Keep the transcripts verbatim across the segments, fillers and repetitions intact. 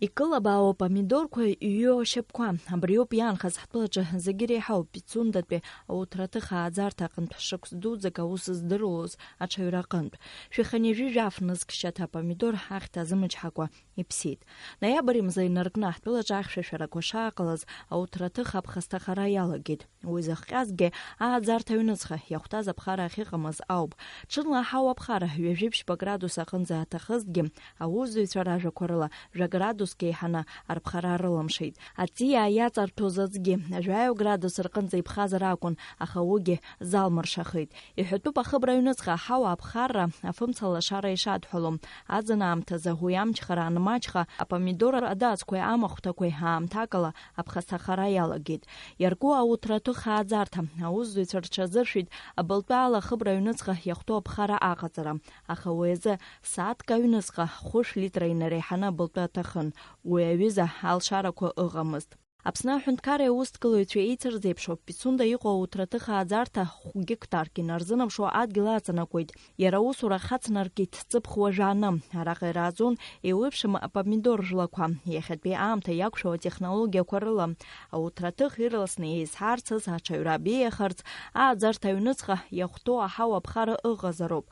Икылабаау апомидорқәа иҩу ашьапқәа, абриоуп иаанхаз ҳтәылаҿы зегьы иреиҳау Пицундатәи ауҭраҭых ааӡарҭа аҟынтә шықәс дуӡӡак аус здыруаз аҽаҩра аҟынтә. Шәи хынҩажәи жәаф нызқь шьаҭа апомидор ахьҭа азымчҳакәа иԥсит. Ноиабр мза инаркны ҳтәылаҿы ахьшәашәарақәа шааҟалаз ауҭраҭых аԥхасҭахара иалагеит. Уи зыхҟьазгьы ааӡарҭа аҩныҵҟа иахәҭаз аԥхара ахьыҟамыз ауп. Ҽынла аҳауа аԥхара ҩажәи ԥшьба градус аҟынӡа аҭахызҭгьы, аусзуҩцәа ражәақәа рыла, жәа-градуск еиҳаны арԥхара рылымшеит. Аҵиаа иаҵарҭәоз аӡгьы, жәаҩа градус рҟынӡа иԥхазар акәын, аха уигьы залмыршахеит. Иҳәатәуп ахыбра аҩныҵҟа аҳауа аԥхарра, афымца лашара ишадҳәалоу. Аӡын аамҭазы уи амчхара анмаҷха, апомидор адацқәеи амахәҭақәеи аамҭакала аԥхасҭахара иалагеит. Иарку ауҭраҭых ааӡарҭа, аусзуҩцәа рҽазыршәит абылтәы ала ахыбра аҩныҵҟа иахәҭоу аԥхара аҟаҵара. Аха уи азы сааҭк аҩныҵҟа хәышә литра инареиҳаны абылтәы аҭахын. Уи аҩыза алшарақәа ыҟамызт. Аԥсны аҳәынҭқарреи аусҭгылаҩцәеи еицырзеиԥшу, Пицунда иҟоу ауҭраҭых ааӡарҭа хә-геқтарк инарзынаԥшуа адгьыл аҵанакуеит. Иара аусура ахацнаркит ҵыԥх уажәааны. Араҟа ирааӡон еиуеиԥшым апомидор жәлақәа, иахьатәи аамҭа иақәшәо атехнологиақәа рыла. Ауҭраҭых ирласны еизҳарцаз, аҽаҩра беиахарц, ааӡарҭа аҩныҵҟа иахәҭоу аҳауа аԥхара ыҟазароуп.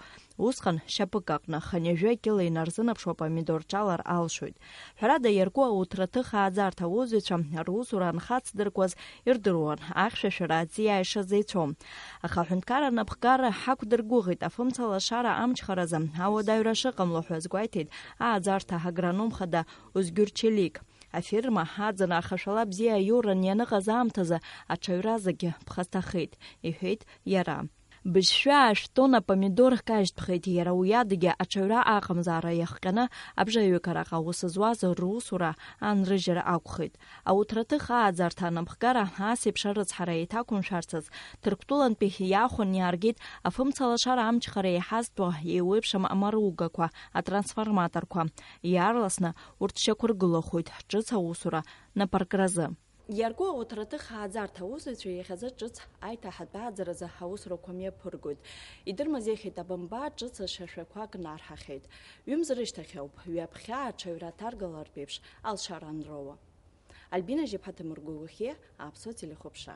Усҟан шьапык аҟны хынҩажәа кьыла инарзынаԥшуа помидор ҿалар алшоит. Ҳәарада, иарку ауҭраҭых ааӡарҭа аусзуҩцәа русура анхацдыркуаз ирдыруан, ахьшәашәара аҵиаа ишазеицәоу. Аха аҳәынҭқарра анапхгара ҳақәдыргәыӷит, афымца лашара амчхаразы ауадаҩра шыҟамло ҳәа азгәеиҭеит ааӡарҭа агроном хада Озгьур Челик. Аферма аӡын ахашәала бзиа аиуран ианыҟаз аамҭазы аҽаҩра зегьы ԥхасҭахеит, иҳәеит иара. Быжьшәаа шәтонна помидор кажьтәхеит, иара уи адагьы аҽаҩра аҟамзаара иахҟьаны абжаҩык араҟа аус зуаз русура анрыжьыр акәхеит. Ауҭраҭых ааӡарҭа анапхгара ас еиԥш арыцҳара еиҭақәымшәарцаз, Ҭырқәтәылантәи иаахәаны иааргеит афымцалашара амчхара еиҳазтәу еиуеиԥшым амаругақәа, атрансформаторқәа. Иаарласны урҭ шьақәыргылахоит ҿыц аусура напаркразы. Иарку ауҭраҭых ааӡарҭа аусзуҩцәа иахьазы ҿыц аиҭаҳатә ааӡаразы аусурақәа мҩаԥыргоит. Идырмазеихьеит абамба, ҿыц ашьашәақәак нарҳахьеит. Ҩымз рышьҭахь ауп, ҩаԥхьа аҽаҩра ҭаргалартә еиԥш алшара анроуа. Альбина Жьаԥҳа, Ҭамыр Гәыгәхьиа, Аԥсуа телехәаԥшра.